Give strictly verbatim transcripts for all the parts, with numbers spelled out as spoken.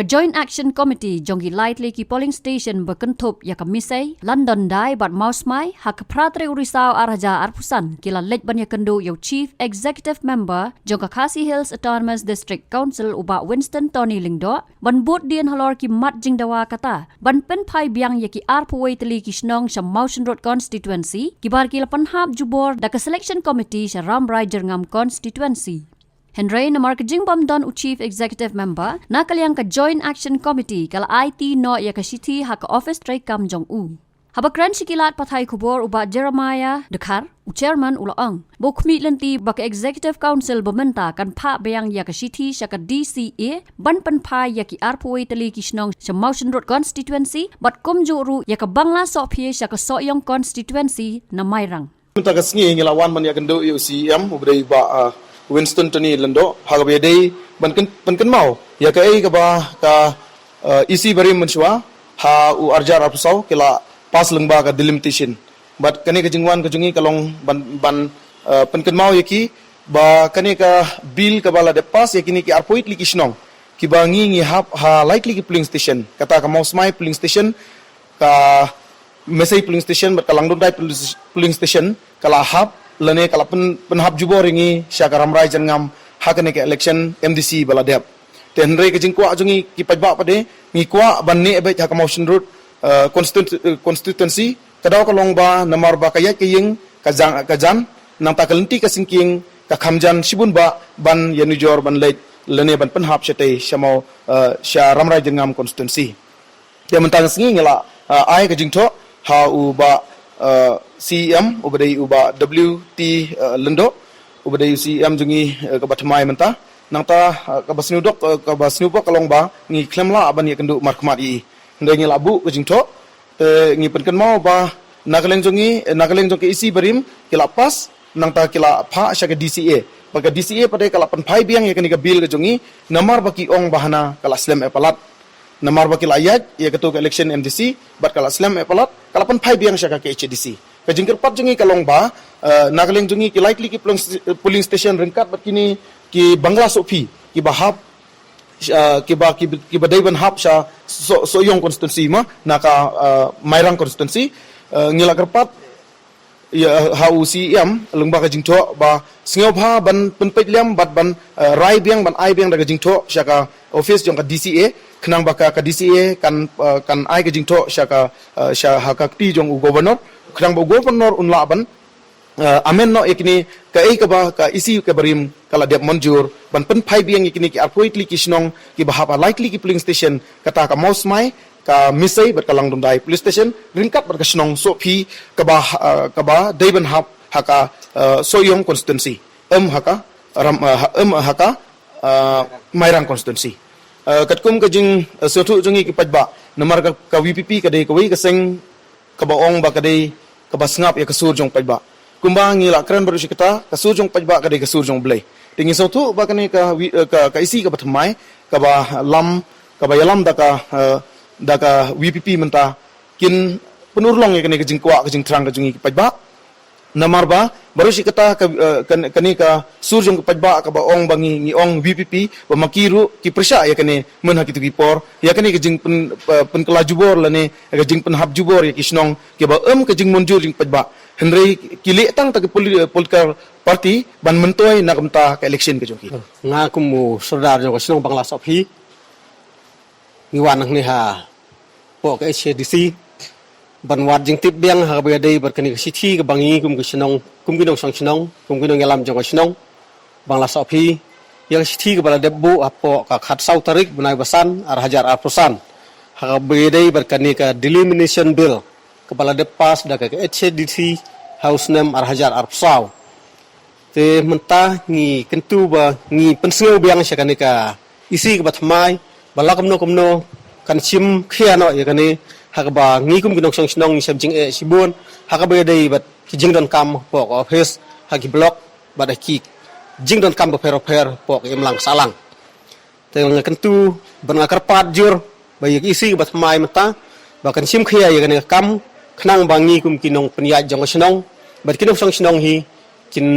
Joint Action Committee jong ki lai tylli ki polling station ba kynthup ïa ka Misei, London Dai bad Mawsmai, ha ka phra tarik u Risaw ar hajar arphew san, ki la leit ban ïakynduh ïa u Chief Executive Member jong ka Khasi Hills Autonomous District Council, u Bah Winston Tony Lyngdoh, ban bud dien halor ki mat jingdawa kata ban pynphai biang ïa ki arphew wei tylli ki shnong sha Mawshynrut Constituency, kiba ki la pynhap jubor da ka Selection Committee sha Rambrai Jyrngam Constituency. Hynrei namar ka jingbym don u Chief Executive Member na ka liang, ka Joint Action Committee ka la aiti noh ïa ka shithi ha ka office treikam jong u. Haba kren sha ki lad pathai khubor, u Bah Jeremiah Dkhar, u Chairman, u la ong ba u khmih lynti ba ka Executive Council ba mynta kan phah biang ïa ka shithi sha ka D C A ban pynphai ïa ki arphew wei tylli ki shnong sha Mawshynrut Constituency bad kumjuh ruh ïa ka Bangla Sohphi sha ka Sohiong Constituency na Mairang. Mynta ka sngi ngi la wan ban ïakynduh ïa u C E M, u ba dei u Bah, ah, Winston Tony Lyngdoh, ha kaba ïadei ban kyn-, pynkynmaw ïa kaei kaba ka, ah, E C barim mynshuwa ha u ar hajar arphew saw ki la pass lyngba ka delimitation. Bad kane ka jingwan ka jong ngi ka long ban, ban, ah, pynkynmaw ïa ki ba kane ka bill kaba la dep pass ïa kine ki arphew wei tylli ki shnong kiba ngi, ngi hap ha lai tylli ki polling station, kata ka Mawsmai polling station, ka Misei polling station bad ka Langdontai polling station ka la hap lane ka la pyn-, pynhap jubor ïa ngi sha ka Rambrai Jyrngam ha kane ka election M D C ba la dep. Te hynrei ka jingkwah jong ngi ki paidbah pat de, ngi kwah ban neh beit ha ka Mawshynrut, eh, constitu-, eh, constituency, ka daw ka long ba namar ba ka ïaid ka ïing ka jan, ka jan, nangta ka lynti ka syngkien ka kham jan shibun ba ban ïanujor ban leit lane ban pynhap shatei sha Maw, eh, sha Rambrai Jyrngam constituency. Te mynta ka sngi ngi la, ah, ai ka jingthoh ha u Bah, ah, C E M, u ba dei u Bah W T, ah, Lyngdoh, u ba dei u C E M jong ngi, ah, kaba thymmai mynta. Nangta, ah, kaba sngewdok, ah, kaba sngewbok ka long ba ngi khlem lah ban ïakynduh markhmat ïa i. Hynrei ngi la buh ka jingthoh, te ngi pynkynmaw ba na ka liang jong ngi, na ka liang jong ka E C barim ki la pass, nangta ki la phah sha ka D C A. Bad ka D C A pat de ka la pynphai biang ïa kane ka bill ka jong ngi, namar ba ki ong ba hana ka la slem eh palat. Namar ba ki la ïaid ïa kato ka election M D C bad ka la slem eh palat, ka la pynphai biang sha ka K H A D C. Ka jingkyrpad jong ngi ka long ba, eh, na ka liang jong ngi ki lai tylli ki polling st-, polling station ryngkat bad kine ki Bangla Sohphi kiba hap, eh, kiba, kiba, kiba dei ban hap sha So-, Sohiong constituency ma, na ka, eh, Mairang constituency, eh, ngi la kyrpad ïa, ha u C E M lyngba ka jingthoh ba sngewbha ban pynpeit lem bad ban, eh, rai biang, ban ai biang da ka jingthoh sha ka office jong ka D C A, khnang ba ka, ka D C A kan, eh, kan ai ka jingthoh sha ka, eh, sha ha ka kti jong u governor, khnang ba u governor un lah ban, eh, amend noh ïa kine kaei kaba ka E C ka barim ka la dep mynjur ban pynphai biang ïa kine ki arphew wei tylli ki shnong kiba hap ha lai tylli ki polling station, kata ka Mawsmai, ka Misei bad ka Langdontai police station, ryngkat bad ka shnong Sohphi kaba, ah, kaba dei ban hap ha ka, ah, Sohiong constituency, em ha ka Ram, ah, ha, em ha ka, ah, Mairang constituency. Ah, katkum ka jing, ah, sngewthuh jong ngi ki paidbah, namar ka, ka V P P ka dei kawei ka seng kaba ong ba ka dei kaba sngap ïa ka sur jong paidbah. Kumba ngi la kren baroh shi katta, ka sur jong paidbah ka dei ka sur jong Blei. Te ngi sngewthuh ba kane ka wi-, eh, ka, ka E C kaba thymmai, kaba lam, kaba ïalam da ka, eh, da ka V P P mynta, kin pynurlong ïa kane ka jingkwah ka jingthrang ka jong ngi ki paidbah. Namar ba baroh shi katta ka, eh, kan-, kane ka sur jong ka paidbah kaba ong ba ngi, ngi ong V P P, ba ma ki ruh ki pyrshah ïa kane myn ha kito ki por, ïa kane ka jingpyn-, eh, pynkylla jubor lane ka jingpynhap jubor ïa ki shnong kiba em ka jingmynjur jong paidbah. Hynrei ki leh tang ta ki poli-, political party ban myntoi na ka bynta ka election ka jong ki. Nga kum u sordar jong ka shnong Bangla Sohphi, ngi wan hangne hapoh ka H A D C ban wad jingtip biang ha kaba ïadei bad kane ka shithi kaba ngi kum ka shnong, kum ki nongshong shnong, kum ki nongïalam jong ka shnong Bangla Sohphi, ïa ka shithi kaba la dep buh hapoh ka khatsaw tarik bnai ba san, ar hajar arphew san, ha kaba ïadei bad kane ka Delimitation Bill kaba la dep pass da ka H A D C ha u snem ar hajar arphew saw. Te mynta ngi kyntu ba ngi pynsngew biang sha kane ka E C kaba thymmai ba la kumno kumno kan shim khia noh ïa kane, ha kaba ngi kum ki nongshong shnong ngi shim jingeh shibun ha kaba ïadei bad ki jingdonkam hapoh ka office, ha ki block bad ha ki jingdonkam bapher bapher hapoh ka imlang sahlang. Te nga kyntu bad nga kyrpad jur ba ïa ka E C kaba thymmai mynta ba kan shim khia ïa kane ka kam, khnang ba ngi kum ki nongpynïaid jong ka shnong bad ki nongshong shnong hi kin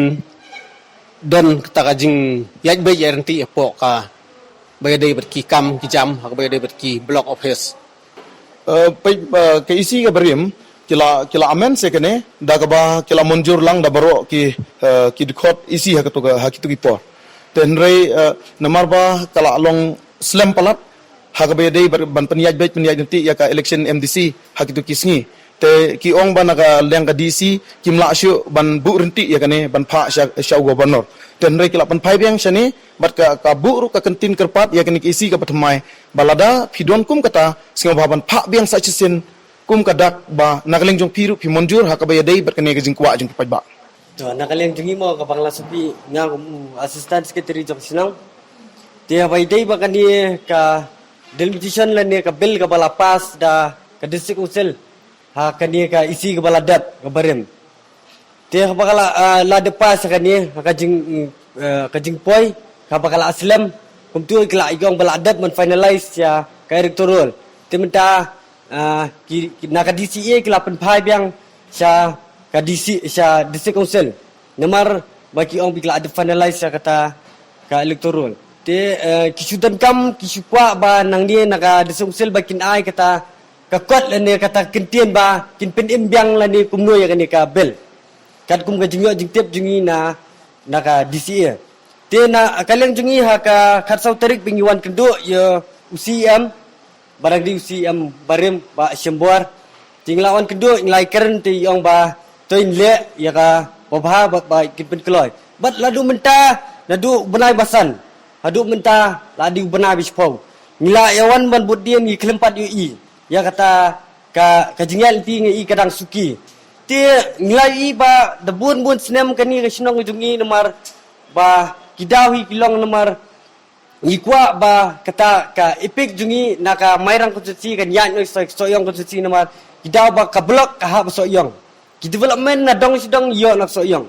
don kata ka jingïaid beit ïaid ryntih hapoh ka ba ïadei bad ki kam ki jam ha kaba ïadei bad ki block office. Eh, peit, eh, ka E C ka barim ki la, ki la amend sha kane da kaba ki la mynjur lang da baroh ki, eh, ki dkhot E C ha katu ka, ha kitu ki por. Te hynrei, eh, namar ba ka la long slem palat ha kaba ïadei ban, ban pynïaid beit pynïaid ryntih ïa ka election M D C ha kitu ki sngi. Te ki ong ba na ka liang ka D C kim lah shuh ban buh ryntih ïa kane ban phah sha, sha u governor. Te hynrei ki la pynphai biang shane bad ka, ka buh ruh ka kyntien kyrpad ïa kane ka E C kaba thymmai ba lada phi don kum kata sngewbha ban phah biang sa shisien kum ka dak ba na ka liang jong phi ruh phi mynjur ha kaba ïadei bad kane ka jingkwah jong ki paidbah. To, na ka liang jong ngi mo, ka Bangla Supi, nga kum u assistant secretary jong shnong. Te haba ïadei bad kane ka delimitation lane ka bill kaba la pass da ka district council ha kane ka E C kaba la dep ka barim. Te haba ka la, ah, la dep pass kane ka jing, ah, ka jingpoi kaba ka la slem, kumtu ki la ïong ba la dep ban finalize ïa ka electoral. Te mynta, ah, ki, ki, na ka D C A ki la pynphai biang sha ka D C, sha district council. Namar ba ki ong ba ki la dep finalize sha kata ka electoral. Te, eh, ki shu donkam, ki shu kwah ba nangne na ka district council ba kin ai kata ka kot lane kata kyntien ba kin pynim biang lane kumno ïa kane ka bill. Katkum ka jingïoh jingtip jong ngi na, na ka D C A. Te na ka liang jong ngi ha ka khatsaw tarik ba ngi wan kynduh ïa u C E M, ba dang dei u C E M barim, Bah Shembor. Te ngi la wan kynduh, ngi la ïakren, te i ong ba to in leh ïa kaba bha ba, ba kin pynkloi. Bad naduh mynta, naduh u bnai ba san haduh mynta la dei u bnai ba shiphew, ngi la ïa wan ban bud dien, ngi khlem pat ïohi ïa kata ka, ka jingïaid lynti, ngi i ka dang suki. Te ngi la ïohi ba da bun bun snem kane ka shnong jong ngi namar ba ki daw hi ki long namar ngi kwah ba kata ka EPIC jong ngi na ka Mairang constituency kan ïaid noh sha Sohiong constituency namar ki daw ba ka block ka hap Sohiong. Ki development na dong shi dong ïoh na Sohiong.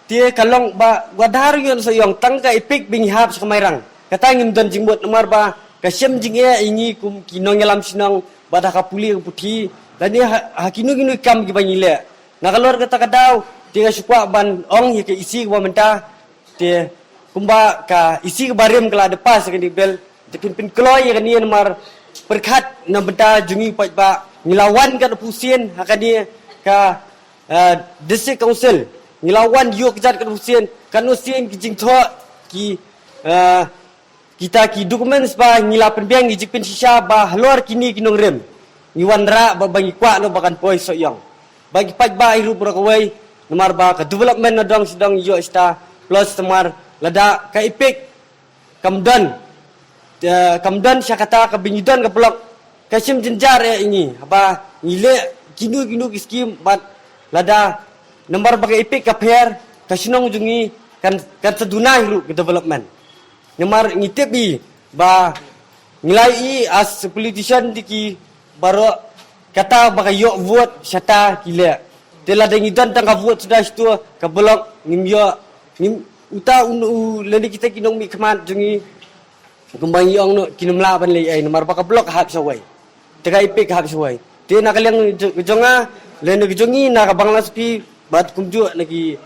Te ka long ba wat ïoh na Sohiong, tang ka EPIC ba ngi hap sha ka Mairang. Kata ngim don jingmut namar ba ka shem jingeh ïa ngi kum ki nongïalam shnong bad ha ka pule ka puthi lane ha, ha kino kino ki kam kiba ngi leh. Na ka lor kata ka daw te nga shu kwah ban ong ïa ka EC kaba mynta. Te kumba ka EC kaba rim ka la dep pass ïa kane ka bill, te phin pynkloi ïa kane namar pyrkhat na bynta jong ngi paidbah. Ngi la wan katba shisien ha kane ka, eh, District Council, ngi la wan ïoh kjat katba shisien, katno sien ki jingthoh, ki, eh, kita ki documents ba ngi la pynbiang, ki jingpynshisha ba halor kine ki nongrim ngi wanrah ba, ba ngi kwah noh ba kan poi Sohiong. Ba ki paidbah hi ruh baroh kawei, namar ba ka development na dong shi dong ïoh shata, plus namar lada ka EPIC kam don, eh, kam don sha kata kaba ngi don ka block, ka shem jynjar ïa ngi haba ngi leh kino kino ki skim bad lada namar ba ka EPIC ka pher, ka shnong jong ngi kan, kan sa duna hi ruh ka development. Namar ngi tip hi ba ngi la ïohi as a politician da ki baroh kata ba ka ïoh vote shata ki leh. Te lada ngi don tang ka vote suda shito ka block ngim ïoh, ngim, uta u, u lane kita ki nongmihkhmat jong ngi kumba ngi ong noh kin ym lah ban leh ei namar ba ka block ka hap shawei. Te ka EPIC ka hap shawei. Te na ka liang jo-, jong nga lane jong ngi na ka Bangla Supi bad kumjuh na ki,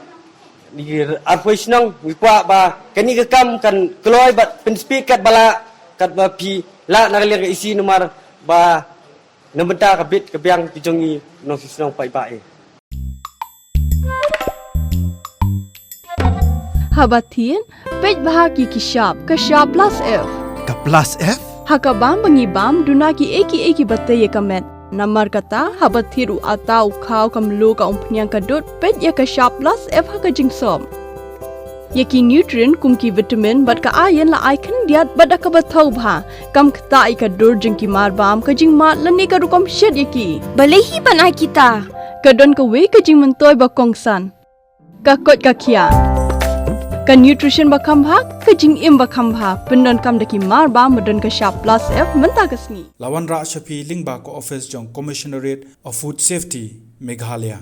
na ki arphew shnong ngi kwah ba kane ka kam kan kloi bad pynspeh katba lah, katba phi lah na ka liang ka EC namar ba na bynta ka bit ka biang ki jong ngi nongshong shnong paidbah eh. Haba thied, peit bha ki, ki shap, ka shap plus F. Ka plus F? Ha ka bam ba ngi bam, duna kiei kiei kiba tei ïa ka met. Namar kata, haba thied u atta, u khaw, ka mluh, ka umphniang, ka dud, peit ïa ka shap plus F ha ka jingsop. Ïa ki nutrient kum ki vitamin bad ka iron la ai khyndiat bad da kaba thaw bha. Kam ktah ïa ka dur jong ki marbam, ka jingmad lane ka rukom shet ïa ki. Balei hi ban ai kita? Ka don kawei ka jingmyntoi ba kongsan. Ka koit ka khiah. Ka nutrition ba kham bha, ka jingim ba kham bha. Pyndonkam da ki marbam ba don ka shap plus F mynta ka sngi. La wanrah sha phi lyngba ka office jong Commissionerate of Food Safety, Meghalaya.